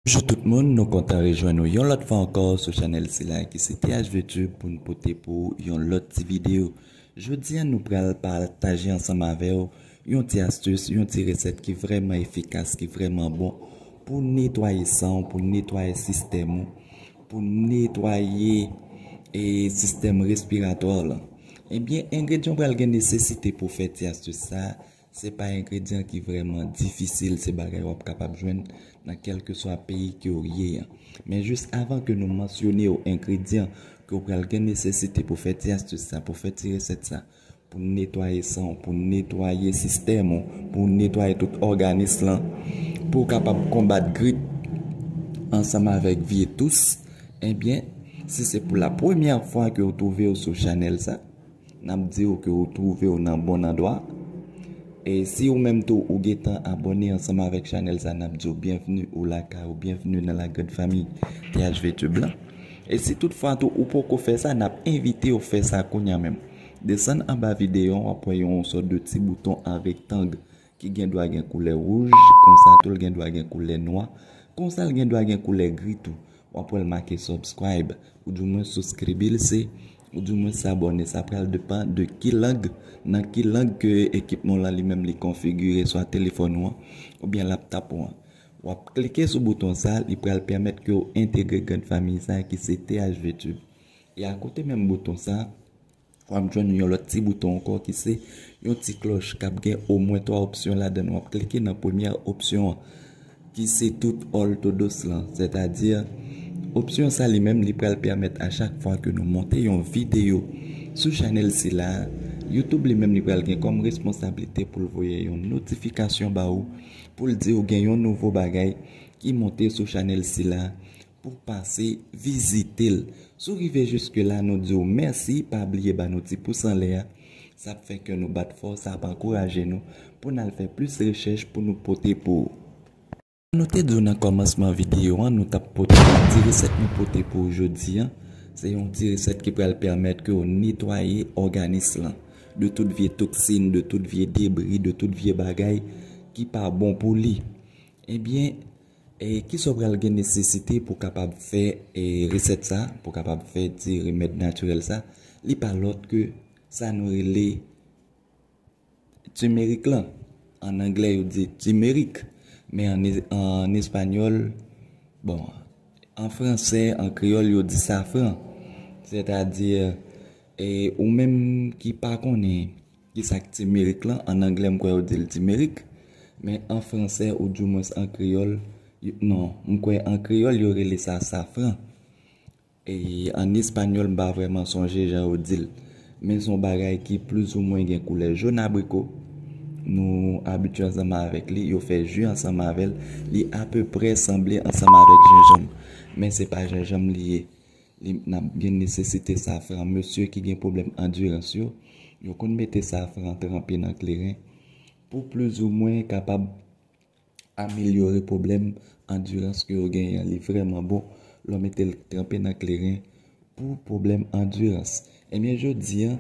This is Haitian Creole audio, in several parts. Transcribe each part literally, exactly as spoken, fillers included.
Bonjou tout moun, nou kontan rejwenn nou yon lòt fwa ankò sou chanèl sila ki se T H V Tube pou n pote pou yon lòt ti videyo. Jodi a nou pral pataje ansanm avè w yon ti astis, yon ti resèt ki vrèman efikas, ki vrèman bon pou netwaye san w, pou netwaye sistèm ou, pou netwaye e sistèm respiratwa w lan. Ebyen, engredyan w pral gen nesesite pou fè ti astis sa a, se pa engredyan ki vrèman difisil, se bagay w ap kapab jwenn nan kèlkeswa peyi ke w ye an. Men jis avan ke nou mansyone w engredyan ke w pral gen nesesite pou fè ti astis sa, pou fè ti resèt sa, pou netwaye san w, pou netwaye sistèm ou, pou netwaye tout òganis lan, pou w kapab konbat grip ansanm avèk vye tous, ebyen, si se pou la premyè fwa ke w twouve w sou chanèl sa, n ap di w ke w twouve w nan bon andwa. E si ou menm tou ou gentan abòne ansanm avèk chanèl sa, n ap di w byenvni, ou lakay ou, byenvni nan la grande famille T H V Tube lan. E si toutfwa tou ou poko fè sa, n ap envite w fè sa kounye a menm. Desann anba videyo an, w ap wè yon sòt de ti bouton an rektang ki gen dwa gen koulè wouj, konsa tou l gen dwa gen koulè nwa, konsa l gen dwa gen koulè gri tou. W ap wè l make subscribe, oudimwen subscribe l, se, oudimwen abòne. Sa pral depann de ki lang, nan ki lang ke ekipman w lan li menm li konfigire, swa telefòn ou an, oubyen laptop ou an. W ap klike sou bouton sa, li pral pèmèt ke w entegre grand famille sa ki se T H V Tube. E akote menm bouton sa, w ap jwenn yon lòt ti bouton ankò ki se yon ti klòch k ap gen omwen twa opsyon ladan l. W ap klike nan premyè opsyon an, ki se tout all to dos lan. Sètadi, opsyon sa li menm, li pral pèmèt a chak fwa ke nou monte yon videyo sou chanèl sila, YouTube li menm li pral gen kòm responsablite pou l voye yon notifikasyon ba ou, pou l di w gen yon nouvo bagay ki monte sou chanèl sila, pou pase vizite l. Si w rive jiske la, nou di w mèsi, pa bliye ba nou ti pous anlè a. Sa ap fè kè nou bat fò, sa ap ankouraje nou pou n al fè plis rechèch pou nou pote pou ou. Nou te di w nan kòmansman videyo an, nou t ap pote ti resèt nou pote pou ou jodi an. Se yon ti resèt ki pral pèmèt ke w netwaye òganis lan de tout vye toksin, de tout vye debri, de tout vye bagay ki pa bon pou li. Ebyen, e kisa w pral gen nesesite pou w kapab fè, e, resèt sa, pou w kapab fè ti remèd natirèl sa, li pa lòt ke sa nou rele timerik lan. An anglè, yo di turmeric, men an, an espanyòl, bon, an fransè, an kreyòl, yo di safran. Sètadi, e, ou menm ki pa konnen kisa k timerik lan, an anglè, m kwè yo di l timerik, men an fransè, oudimwens an kreyòl, yo, non, m kwè an kreyòl, yo rele sa safran. E an espanyòl, m pa vrèman sonje jan yo di l. Men se yon bagay ki plizoumwen gen koulè jòn abriko. Nou abitye ansanm avèk li, yo fè ji ansanm avè l. Li apeprè sanble ansanm avèk jenjanm. Men se pa jenjanm li ye. Li, n ap gen nesesite safran. Mesye ki gen pwoblèm andirans yo, yo konn mete safran tranpe nan kleren pou plizoumwen kapab amelyore pwoblèm andirans ke yo genyen an. Li vrèman bon lè w mete l tranpe nan kleren pou pwoblèm andirans. Ebyen, jodi a,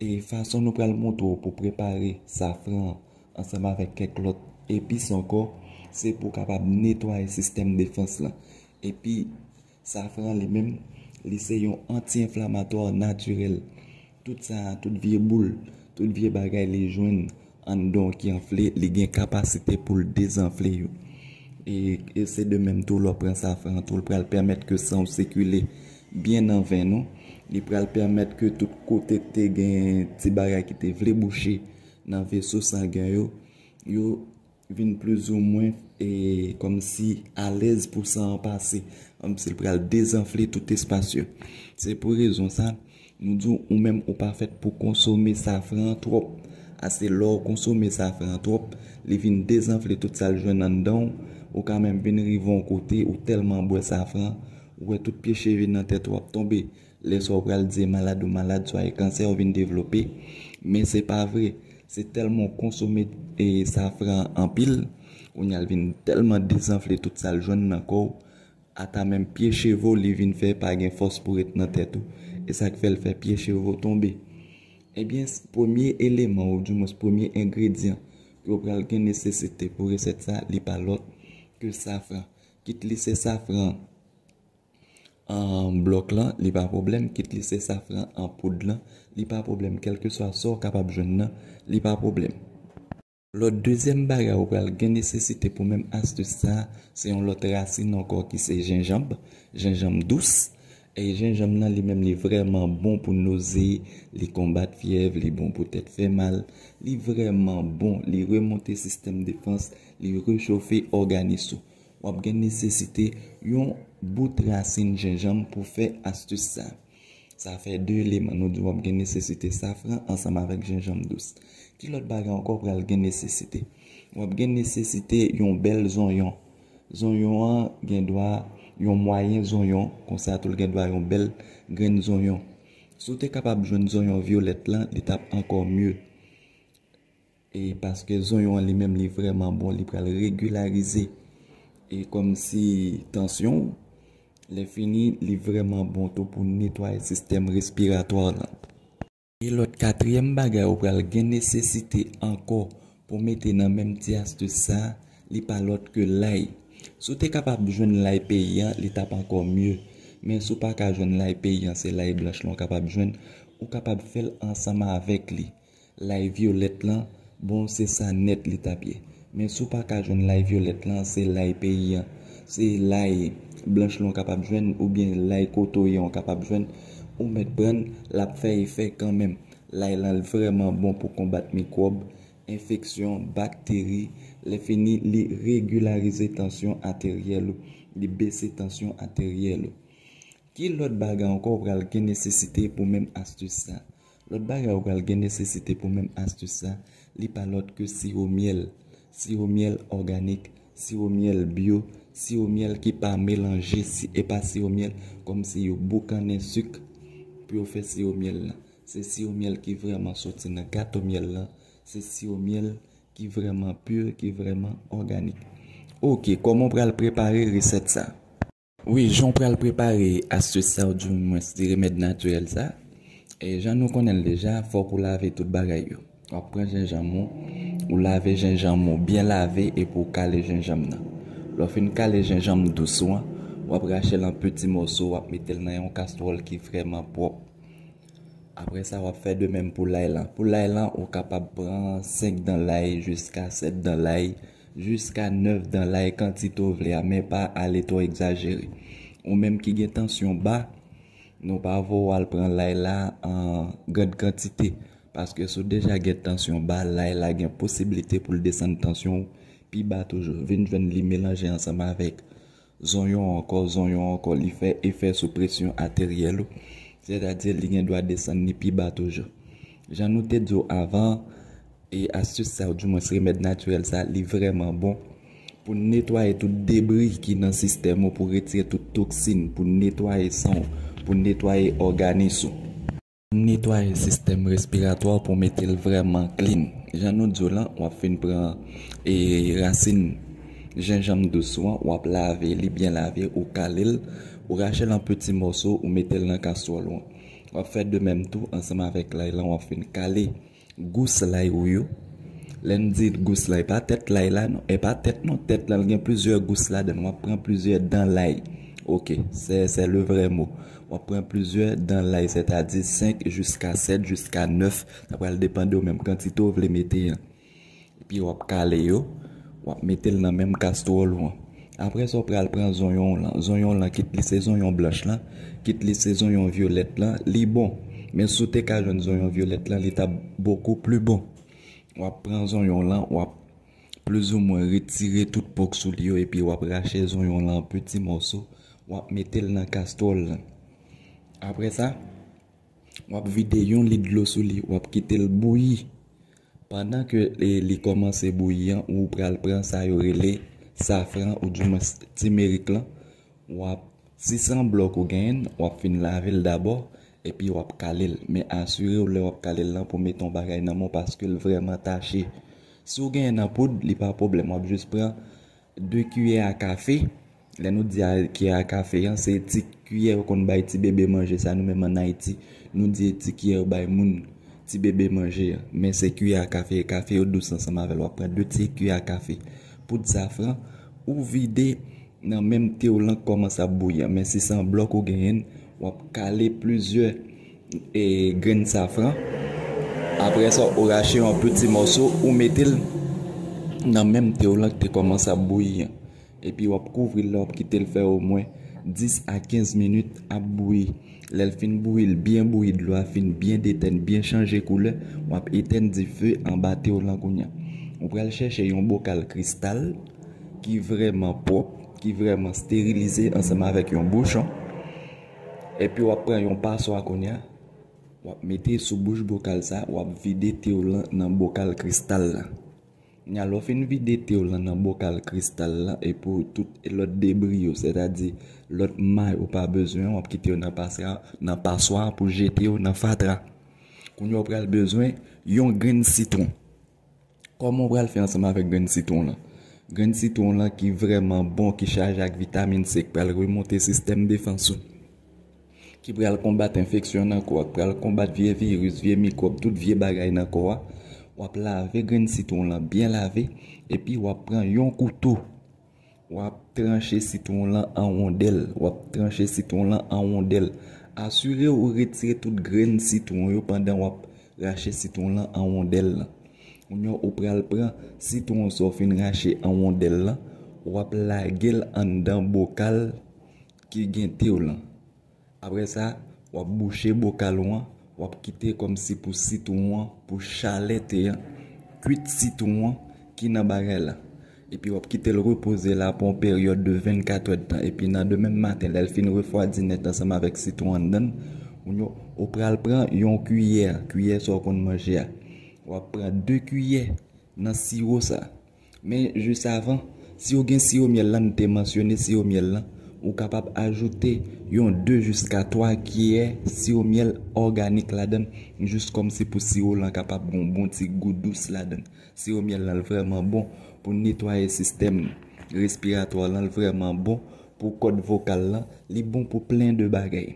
e fason nou pral montre w pou prepare safran ansanm avèk kèk lòt epis ankò, se pou w kapab netwaye sistèm defans lan. Epi, safran li menm, li se yon anti-enflamatwa natirèl. Tout sa, tout vye boul, tout vye bagay li jwenn anndan w ki anfle, li gen kapasite pou l dezanfle yo. E, e se de menm tou, lè w pran safran tou, l pral pèmèt ke san w sikile byen nan venn ou. Li pral pèmèt ke tout kote k te gen ti bagay ki te vle bouche nan veso sangen yo, yo vin plizoumwen, e, kòmsi alèz pou san an pase, kòmsi l pral dezanfle tout espas yo. Se pou rezon sa, nou di w, ou menm ou pa fèt pou konsome safran an twòp. Ase lè w konsome safran an twòp, li vin dezanfle tout sa l jwenn anndan w, ou ka menm vin rive yon kote, ou tèlman bwè safran, ou wè tout pye cheve nan tèt ou ap tonbe. Lè sa w pral di malad ou malad, swa e kansè w vin devlope. Men se pa vre. Se tèlman w konsome, e, safran an anpil, kounye a l vin tèlman dezanfle tout sa l jwenn nan kò w, ata menm pye cheve w li vin fè pa gen fòs pou ret nan tèt ou. E sa k fè l fè pye cheve w tonbe. Ebyen, s-, premye eleman, oudimwens premye engredyan ke w pral gen nesesite pou resèt sa, li pa lòt ke safran. Kit li se safran an blòk lan, li pa pwoblèm. Kit li se safran an poud lan, li pa pwoblèm. Kèlkeswa sa w kapab jwenn nan, li pa pwoblèm. Lòt dezyèm bagay ou pral gen nesesite pou menm astis sa, se yon lòt rasin ankò ki se jenjanm, jenjanm dous. E jenjanm nan li menm li vrèman bon pou noze, li konbat fyèv, li bon pou tèt fè mal, li vrèman bon, li remonte sistèm defans, li rechofe òganis ou. W ap gen nesesite yon bout rasin jenjanm pou fè astis sa. Sa fè de eleman. Nou di w ap gen nesesite safran ansanm avèk jenjanm dous. Ki lòt bagay ankò w pral gen nesesite? W ap gen nesesite yon bèl zonyon. Zonyon an gen dwa yon mwayen zonyon, konsa tou l gen dwa yon bèl grenn zonyon. Si w te kapab jwenn zonyon vyolèt lan, li t ap ankò mye. E paske zonyon an li menm li vrèman bon, li pral regilarize e kòmsi tansyon w. Lè fini, li vrèman bon tou pou netwaye sistèm respiratwa lan. E lòt katriyèm bagay ou pral gen nesesite ankò pou mete nan menm ti astis sa, li pa lòt ke lay. Si w te kapab jwenn lay peyi an, li t ap ankò mye. Men si w pa ka jwenn lay peyi an, se lay blanch lan w kapab jwenn, ou kapab fè l ansanm avèk li. Lay vyolèt lan, bon, se sa nèt li t ap ye. Men si w pa ka jwenn lay vyolèt lan, se lay peyi an. Se lay blanch lan w kapab jwenn, oubyen lay kotoye an w kapab jwenn. Ou mèt pran l, l ap fè efè kanmenm. Lay lan vrèman bon pou konbat mikwòb, enfeksyon, bakteri. Lè fini, li regilarize tansyon ateryèl ou, li bese tansyon ateryèl ou. Ki lòt bagay ankò w pral gen nesesite pou menm astis sa? Lòt bagay ou pral gen nesesite pou menm astis sa, li pa lòt ke siwo myèl. Siwo myèl òganik, siwo myèl byo, siwo myèl ki pa melanje, si, e pa siwo myèl kòmsi yo boukannen sik pou yo fè siwo myèl lan. Se siwo myèl ki vrèman soti nan gato myèl lan. Se siwo myèl ki vrèman pi, ki vrèman òganik. Oke, kòman w pral prepare resèt sa? Wi, jan w pral prepare astis sa, oudimwens ti remèd natirèl sa, e jan nou konnen l deja, fòk ou lave tout bagay yo. W ap pran jenjanm ou, ou lave jenjanm ou, byen lave, epi w kale jenjanm nan. Lè w fin kale jenjanm dous ou an, w ap rache l an piti mòso, w ap mete l nan yon kastwòl ki vrèman pwòp. Apre sa, w ap fè de menm pou lay lan. Pou lay lan, ou kapab pran senk dan lay jiska sèt dan lay, jiska nèf dan lay, kantite w vle a, men pa ale twò egzajere. Ou menm ki gen tansyon ba, nou pa vle w al pran lay la an grann kantite, paske si w deja gen tansyon ba, lay la gen posiblite pou l desann tansyon w pi ba toujou. Vin jwenn li melanje ansanm avèk zonyon ankò, zonyon ankò, li fè efè sou presyon ateryèl ou, sètadi li gen dwa desann li pi ba toujou. Jan nou te di w avan, e astis sa, oudimwens remèd natirèl sa, li vrèman bon pou netwaye tout debri ki nan sistèm ou, pou retire tout toksin, pou netwaye san w, pou netwaye òganis ou. Netwaye sistèm respiratwa w pou mete l vrèman clean. Jan nou di w lan, w ap fin pran, e, rasin jenjanm dous ou an, w ap lave li, byen lave, ou kale l, ou rache l an piti mòso, ou mete l nan kastwòl ou an. W ap fè de menm tou ansanm avèk lay lan, w ap fin kale gous lay ou yo. Lè n di gous lay, pa tèt lay la non, e pa tèt non, tèt lan l gen plizyè gous ladan l, w ap pran plizyè dan lay. Oke, se, se le vrè mo. W ap pran plizyè dan lay, sètadi senk jiska sèt, jiska nèf, sa pral depann de ou menm kantite w vle mete an. Epi w ap kale yo, w ap mete l nan menm kastwòl ou an. Apre sa, w pral pran zonyon w lan. Zonyon w lan, kit li se zonyon blanch lan, kit li se zonyon vyolèt lan, li bon. Men si w te ka jwenn zonyon vyolèt lan, li t ap bokou pli bon. W ap pran zonyon w lan, w ap plizoumwen retire tout pòk sou li yo, epi w ap rache zonyon w lan an piti mòso, w ap mete l nan kastwòl lan. Apre sa, w ap vide yon lit dlo sou li, w ap kite l bouyi. Pandan ke, e, li kòmanse bouyi an, ou pral pran sa yo rele safran, oudimwens timerik lan. W ap, si se yon blòk ou genyen, w ap fin lave l dabò, epi w ap kale l. Men asire w lè w ap kale l lan pou mete yon bagay nan men w, paske l vrèman tache. Si w genyen nan poud, li pa pwoblèm, w ap jis pran de kiyè a kafe. Lè nou di a, kiyè a kafe an, se ti kiyè yo konn bay ti bebe manje sa, nou menm ann Ayiti, nou di e ti kiyè yo bay moun, ti bebe manje an. Men se kiyè a kafe, kafe yo dous ansanm avè l. W ap pran de ti kiyè a kafe poud safran, ou vide nan menm te w lan k kòmanse ap bouyi an. Men si se yon blòk ou genyen, w ap kale plizyè e grenn safran. Apre sa, ou rache yon piti mòso, ou mete l nan menm te w lan k te kòmanse ap bouyi an. Epi w ap kouvri l la, w ap kite l fè omwen dis a kenz minit ap bouyi. Lè l fin bouyi, l byen bouyi, dlo a fin byen detèn, byen chanje koulè, w ap etèn dife anba te w lan kounye a. Ou pral chèche yon bokal kristal ki vrèman pwòp, ki vrèman sterilize ansanm avèk yon bouchon. Epi w ap pran yon paswa kounye a, w ap mete sou bouch bokal sa, w ap vide te w lan nan bokal kristal la. Kounye a, lè w fin vide te w lan nan bokal kristal la, epi tout lòt debri yo, sètadi lòt may ou pa bezwen, w ap kite yo nan paswa, nan paswa pou jete yo nan fatra. Kounye a, w pral bezwen yon grenn sitwon. Kòman w pral fè ansanm avèk grenn sitwon lan? Grenn sitwon lan ki vrèman bon, ki chaje ak vitamin C, ki pral remonte sistèm defans ou, ki pral konbat enfeksyon nan kò a, ki pral konbat vye viris, vye mikwòb, tout vye bagay nan kò a. W ap lave grenn sitwon lan, byen lave, epi w ap pran yon kouto. W ap tranche sitwon lan an wondèl. W ap tranche sitwon lan an wondèl. Asire w retire tout grenn sitwon yo pandan w ap rache sitwon lan an wondèl lan. Kounye a, ou pral pran sitwon sa w fin rache an wondèl lan, w ap lage l anndan bokal ki gen te w lan. Apre sa, w ap bouche bokal ou an, w ap kite kòmsi pou sitwon an, pou chalè te an, kwit sitwon an ki nan bagay la. Epi w ap kite l repoze la pou yon peryòd de vennkat èdtan. Epi nan demen maten, lè l fin refwadi nèt ansanm avèk sitwon anndan l, ou, ou pral pran yon kiyè, kiyè sa w konn manje a. W ap pran de kiyè nan siwo sa. Men jis avan, si w gen siwo myèl la, m te mansyone siwo myèl la, ou kapab ajoute yon de jiska twa kiyè siwo myèl òganik ladan l, jis kòmsi pou siwo lan kapab gen yon bon ti gou dous ladan l. Siwo myèl lan, l vrèman bon pou netwaye sistèm respiratwa lan, l vrèman bon pou kòd vokal lan, li bon pou plen de bagay.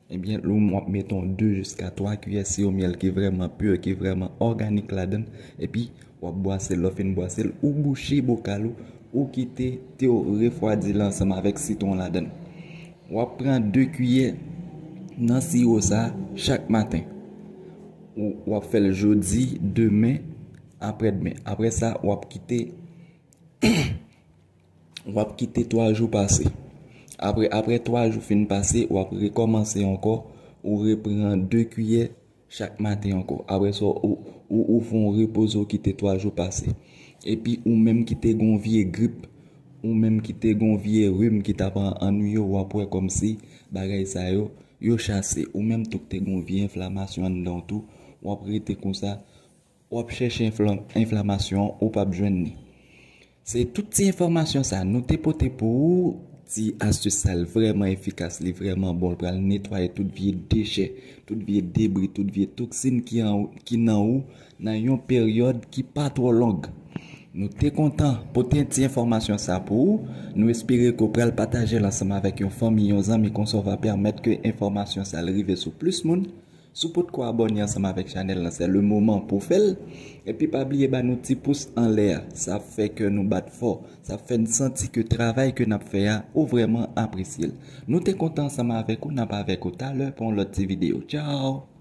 Ebyen, w ap mete yon de jiska twa kiyè siwo myèl ki vrèman pi, ki vrèman òganik ladan l, epi w ap bwase l. Lè w fin bwase l, ou bouche bokal ou, ou kite te w refwadi la ansanm avèk sitwon ladan l. W ap pran de kiyè nan siwo sa chak maten. Ou, w ap fè l jodi, demen, aprèdmen. Apre sa, w ap kite, w ap kite twa jou pase. Apre, apre twa jou fin pase, w ap rekòmanse ankò, ou repran de kiyè chak maten ankò. Apre sa, ou, ou, ou fè yon repoze, w kite twa jou pase. Epi ou menm ki te gen yon vye grip, ou menm ki te gen yon vye rim ki t ap an-, annwiye w, w ap wè kòmsi bagay sa yo, yo chase. Ou menm tou ki te gen yon vye enflamasyon anndan w tou, w ap rete konsa, w ap chèche enfla-, enflamasyon an, ou p ap jwenn li. Se tout ti enfòmasyon sa nou te pote pou ou. Ti astis sa, l vrèman efikas, li vrèman bon, l pral netwaye tout vye dechè, tout vye debri, tout vye toksin ki an, ki nan ou nan yon peryòd ki pa twò long. Nou te kontan pote ti enfòmasyon sa pou ou. Nou espere ke w pral pataje l ansanm avèk yon fanmi, yon zanmi, konsa w va pèmèt ke enfòmasyon sa l rive sou plis moun. Si w potko abòne ansanm avèk chanèl lan, se le moman pou w fè l. Epi pa bliye ba nou ti pous anlè a. Sa ap fè kè nou bat fò. Sa ap fè n santi ke travay ke n ap fè a, ou vrèman apresye l. Nou te kontan ansanm avèk ou, n ap avèk ou talè pou yon lòt ti videyo. Tchao!